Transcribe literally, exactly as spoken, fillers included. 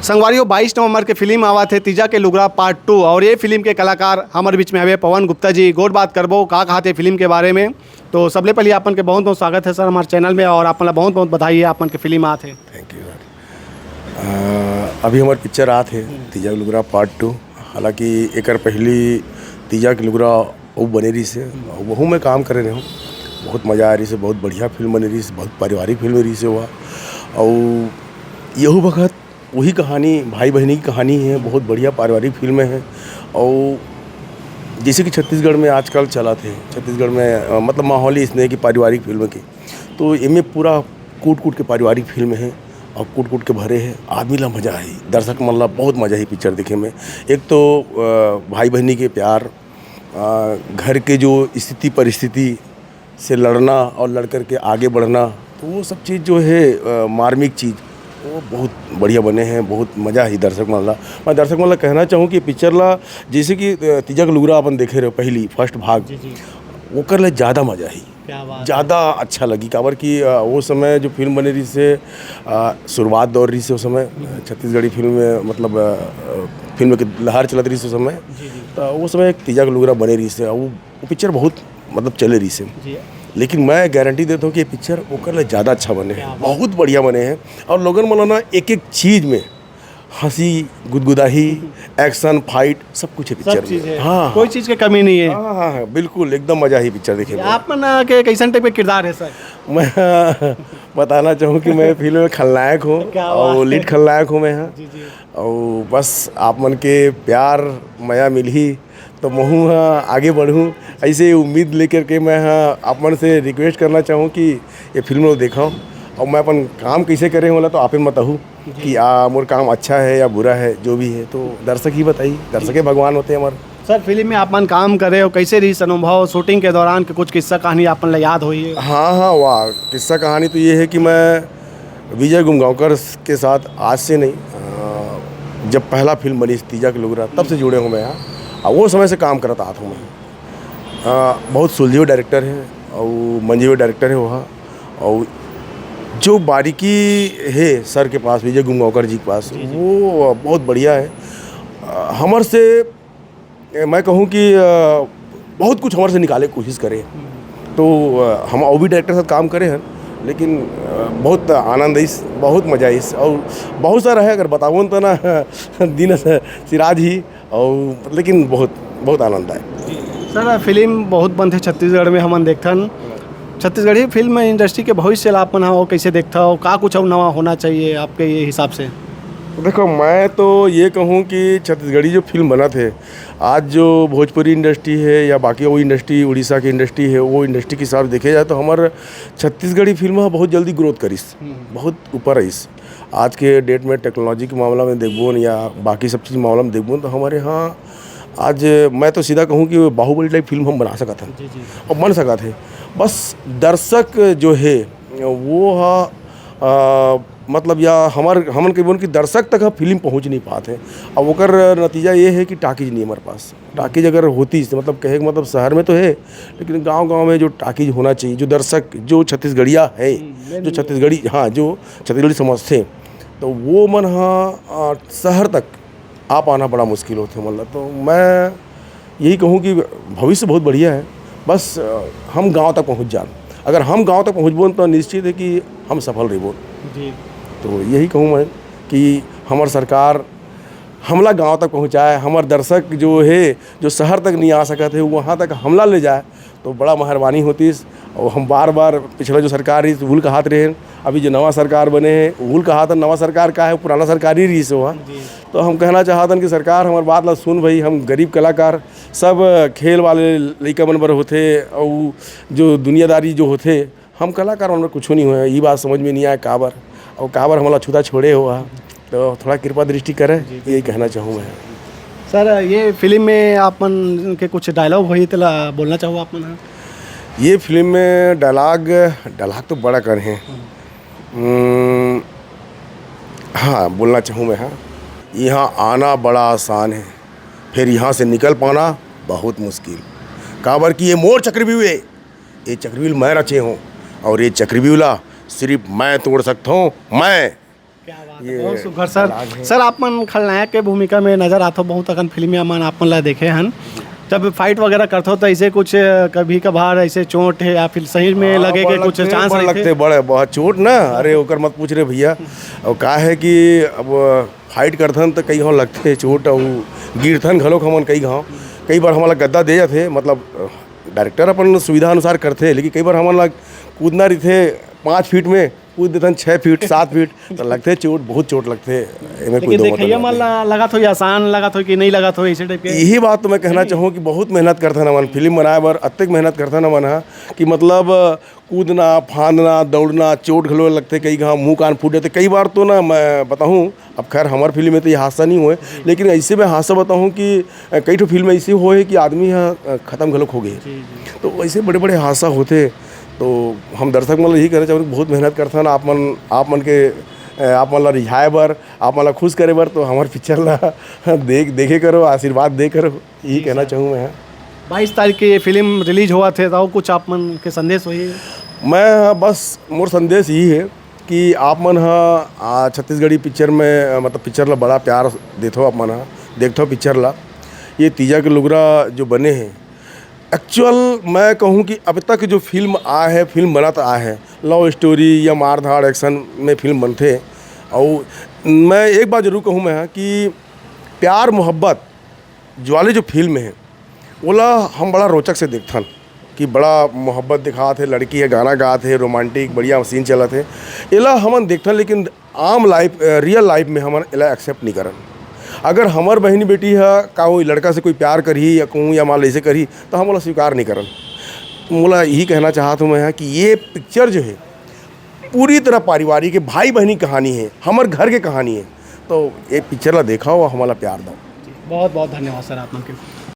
संगवारी हो, बाईस नवंबर के फिल्म आवत हे तीजा के लुगरा पार्ट टू, और ये फिल्म के कलाकार हमर बीच में हवे पवन गुप्ता जी। गोठ बात करबो का कहत हे फिल्म के बारे में। तो सबले पहले आपन के बहुत बहुत स्वागत है सर हमारे चैनल में, और आपन ला बहुत बहुत बधाई है आपन के फिल्म आत हे। Thank you sir. अभी हमार पिक्चर आत हे तीजा के लुगरा पार्ट टू। हालांकि एकर पहली तीजा के लुगरा वो बने रहिस हे, वहू में काम करे रहे हूँ। बहुत मज़ा आ रहिस हे, बहुत बढ़िया फिल्म बने रहिस हे, बहुत पारिवारिक फिल्म रहिस हे वह। और यहू बखत वही कहानी, भाई बहनी की कहानी है, बहुत बढ़िया पारिवारिक फिल्म है। और जैसे कि छत्तीसगढ़ में आजकल चलत हे, छत्तीसगढ़ में अ, मतलब माहौल ही इसने कि पारिवारिक फिल्म के, तो एमे पूरा कूट कूट के पारिवारिक फिल्म है और कूट कूट के भरे है। आदमी ला मज़ा आई, दर्शक मन ला बहुत मज़ा आई पिक्चर देखे में। एक तो अ, भाई बहनी के प्यार, अ, घर के जो स्थिति परिस्थिति से लड़ना और लड़ करके आगे बढ़ना, तो वो सब चीज़ जो है अ, मार्मिक चीज़, वो बहुत बढ़िया बने हैं। बहुत मज़ा ही दर्शक मन ला। मैं दर्शक मन ला कहना चाहूँ कि पिक्चर ला, जैसे कि अ, तीजा के लुगरा अपन देखे रहे पहली फर्स्ट भाग, जी जी। ओकर ले ज़्यादा मज़ा ही, क्या बात है। ज़्यादा अच्छा लगी। काबर कि अ, वो समय जो फिल्म बने रहिस हे, अ, शुरुआत दौर रहिस हे, उस समय अ, छत्तीसगढ़ी फिल्म में, मतलब अ, अ, फिल्म के लहर चलत रहिस हे उस समय। जी जी। तो वो समय एक तीजा के लुगरा बने रहिस हे, वो, वो पिक्चर बहुत, मतलब, चले रहिस हे। जी। लेकिन मैं गारंटी देता हूँ कि ये पिक्चर ओकर ले ज़्यादा अच्छा बने क्या हैं, बात। बहुत बढ़िया बने हैं। और लोगन मन ला ना एक एक चीज़ में, हंसी, गुदगुदाही, एक्शन, फाइट, सब कुछ है पिक्चर सब चीज़ में। है, हाँ, कोई चीज़ के कमी नहीं है। हाँ हाँ हाँ, बिल्कुल एकदम मज़ा ही पिक्चर देखे में। आप मन के कैसन टाइप के किरदार है सर? मैं बताना चाहूँ कि मैं फिल्म में खलनायक हूँ क्या बात और है। लीड खलनायक हूँ मैं यहाँ। जी जी। और बस आप मन के प्यार मया मिलही तो महूँ ह आगे बढ़ूँ, ऐसे उम्मीद लेकर के मैं ह आप मन से रिक्वेस्ट करना चाहूँ कि ये फिल्म लो देखो। और मैं अपन काम कैसे करे होला तो आप ही बताहू कि आ, मोर काम अच्छा है या बुरा है, जो भी है तो दर्शक ही बताई, दर्शक ही भगवान होते हैं हमारे। सर, फिल्म में आप मन काम करे हो, कैसे रहिस अनुभव, शूटिंग के दौरान के कुछ किस्सा कहानी आप मन ला याद होही? हाँ हाँ, वाह, किस्सा कहानी तो ये है कि मैं विजय गुमगांवकर के साथ आज से नहीं, अ, जब पहला फिल्म बनी तीजा के लुगरा, तब से जुड़े हूँ मैं यहाँ। और वो समय से काम करता आता हूँ मैं। अ, बहुत सुलझे हुए डायरेक्टर है और मंझे हुए डायरेक्टर है वहाँ। और जो बारीकी है सर के पास, विजय गुमगांवकर जी के पास, वो बहुत बढ़िया है। अ, हमर से, मैं कहूँ कि अ, बहुत कुछ हमर से निकाले के कोशिश करे। तो अ, हम और भी डायरेक्टर के साथ काम करे हैं, लेकिन अ, बहुत आनंद आइस, बहुत मज़ा आइस। और बहुत सारा है, अगर बतावन तो ना दिन से सिराज ही। और लेकिन बहुत, बहुत आनंद आए। सर, फिल्म बहुत बनथे छत्तीसगढ़ में, हमन देखथन। छत्तीसगढ़ी फिल्म इंडस्ट्री के भविष्य ला आप मन ह, वो कैसे देखथव? का कुछ अउ नवा होना चाहिए आपके ये हिसाब से? देखो, मैं तो ये कहूँ कि छत्तीसगढ़ी जो फिल्म बनत हे, आज जो भोजपुरी इंडस्ट्री है या बाकी वो इंडस्ट्री, उड़ीसा की इंडस्ट्री है, वो इंडस्ट्री के हिसाब से देखे जाए तो हमारे छत्तीसगढ़ी फिल्म ह बहुत जल्दी ग्रोथ करिस, बहुत ऊपर आइस। आज के डेट में टेक्नोलॉजी के मामला में देखबो न या बाकी सब चीज़ मामला में देखबो न, तो हमारे यहाँ आज मैं तो सीधा कहूँ कि बाहुबली टाइप फिल्म हम बना सकत हन जी जी। और बन सकत है। बस दर्शक जो है वो ह, अ, मतलब या हमार, हमन के बोन कि दर्शक तक ह फिल्म पहुँच नहीं पात है। अब ओकर नतीजा ये है कि टाकीज नहीं हमारे पास। टाकीज अगर होती तो, मतलब, कहे के मतलब शहर में तो है, लेकिन गांव गांव में जो टाकीज होना चाहिए, जो दर्शक, जो छत्तीसगढ़िया है, हम्म, जो छत्तीसगढ़ी, हाँ, जो छत्तीसगढ़ी समझते हैं, तो वो मन ह, अ, शहर तक आ पाना बड़ा मुश्किल होते, मतलब। तो मैं यही कहूँ कि भविष्य बहुत बढ़िया है, बस अ, हम गांव तक पहुँच जान। अगर हम गांव तक पहुँचबो तो निश्चित है कि हम सफल रहिबो। जी। तो यही कहूँ मैं कि हमार सरकार हमला गांव तक पहुँचाए, हमार दर्शक जो है, जो शहर तक नहीं आ सकत है, वहाँ तक हमला ले जाए, तो बड़ा मेहरबानी होतीस। और हम बार बार, पिछला जो सरकार रही, उहुल कहात रहे, अभी जो नवा सरकार बने हैं, उहुल कहात, नवा सरकार का है, पुराना सरकार ही रही से वहाँ। जी। तो हम कहना चाहतन कि सरकार, हमार बात ला सुन भाई, हम गरीब कलाकार, सब खेल वाले लइका मन बर होथे, और जो दुनियादारी जो होथे, हम कलाकार मन बर कुछो नहीं होए। ये बात समझ में नहीं आए काबर, और काबर हमला छुता छोड़े हो, तो थोड़ा कृपा दृष्टि करें, यही कहना चाहूँ मैं। सर, ये फिल्म में आप मन के कुछ डायलॉग होही, तेला बोलना चाहो आप मन ह? ये फिल्म में डायलॉग, डायलॉग तो बड़ा कन है। हम्म, हाँ, बोलना चाहूँ मैं, हाँ, यहाँ आना बड़ा आसान है, फिर यहाँ से निकल पाना बहुत मुश्किल। काबर कि ये मोर चक्रव्यूह है, ये चक्रव्यूह मैं रचे हूँ, और ये चक्रव्यूह ला सिर्फ मैं तोड़ सकता हूँ, मैं। क्या बात बहुत सुघर सर। सर, आप मन खलनायक के भूमिका में नजर आथो, बहुत अकन फिल्म मन आप मन ला देखे हन। जब फाइट वगैरह करथो तो ऐसे कुछ कभी कभार ऐसे चोट है या फिर शरीर में हाँ, लगे के कुछ चांस लगथे? बड़े बहुत चोट ना, अरे ओकर मत पूछ रे भैया। और का है कि अब फाइट करथन तो कई घाव लगथे चोट, और गिरथन घलोक हमन कई घाव। कई बार हमन ला गद्दा दे जाथे, मतलब डायरेक्टर अपन सुविधा अनुसार करथे, लेकिन कई बार हमन ला कूदना रहिथे पाँच फीट में, कूद देथन छः फीट, सात फीट, तो लगथे चोट, बहुत चोट लगथे। एमे कोई लेकिन दो मतलब देखइया मन ला लगत हो या आसान लगत हो कि नहीं लगत हो, ऐसे टाइप के? यही बात तो मैं कहना चाहूँ कि बहुत मेहनत करथन हमन फिल्म बनाए बर, अतेक मेहनत करथन हमन ह कि मतलब कूदना, फांदना, दौड़ना, चोट घलो लगथे, कई घाव मुंह कान फूट जाथे। कई बार तो ना, मैं बताऊँ, अब खैर हमर फिल्म में तो ये हादसा नहीं हुए, लेकिन ऐसे मैं हादसा बताऊँ कि अ, कई ठो फिल्म ऐसे हुए कि आदमी ह अ, खत्म घलोक हो गए। तो ऐसे बड़े बड़े हादसा होथे। तो हम दर्शक मन ल यही कहना चाहूँ कि बहुत मेहनत करथन आप मन, आप मन के अ, आप मन ला रिझाए बर, आप मन ला खुश करे बर, तो हमर पिक्चर ला देख देखे करो, आशीर्वाद दे करो, यही कहना चाहूँ मैं। बाईस तारीख के ये फिल्म रिलीज होवत हे, तो कुछ आप मन के संदेश होही? मैं बस मोर संदेश यही है कि आप मन ह आ, छत्तीसगढ़ी पिक्चर में अ, मतलब पिक्चर ला बड़ा प्यार देथो आप मन ह, देखथो पिक्चर ला। ये तीजा के लुगरा जो बने हैं, एक्चुअल मैं कहूँ कि अब तक जो फिल्म आए है, फिल्म बनत आए है, लव स्टोरी या मारधाड़ एक्शन में फिल्म बनथे। और मैं एक बात जरूर कहूँ मैं ह कि प्यार मोहब्बत जो वाले जो फिल्म है, ओला हम बड़ा रोचक से देखथन कि बड़ा मोहब्बत दिखात हे, लड़की है गाना गात हे, रोमांटिक बढ़िया सीन चलत हे, एला हमन देखथन। लेकिन आम लाइफ, अ, रियल लाइफ में हमन एला एक्सेप्ट नहीं करन। अगर हमर बहिनी बेटी ह का कोई लड़का से कोई प्यार करही या कहूँ या मान लो ऐसे करही, तो हम ओला स्वीकार नहीं करन। मोला यही कहना चाहत हूँ मैं ह कि ये पिक्चर जो है पूरी तरह पारिवारिक है, भाई बहनी कहानी है, हमर घर के कहानी है। तो ये पिक्चर ला देखा हो, हमारा प्यार दो। बहुत बहुत धन्यवाद सर आप मन के।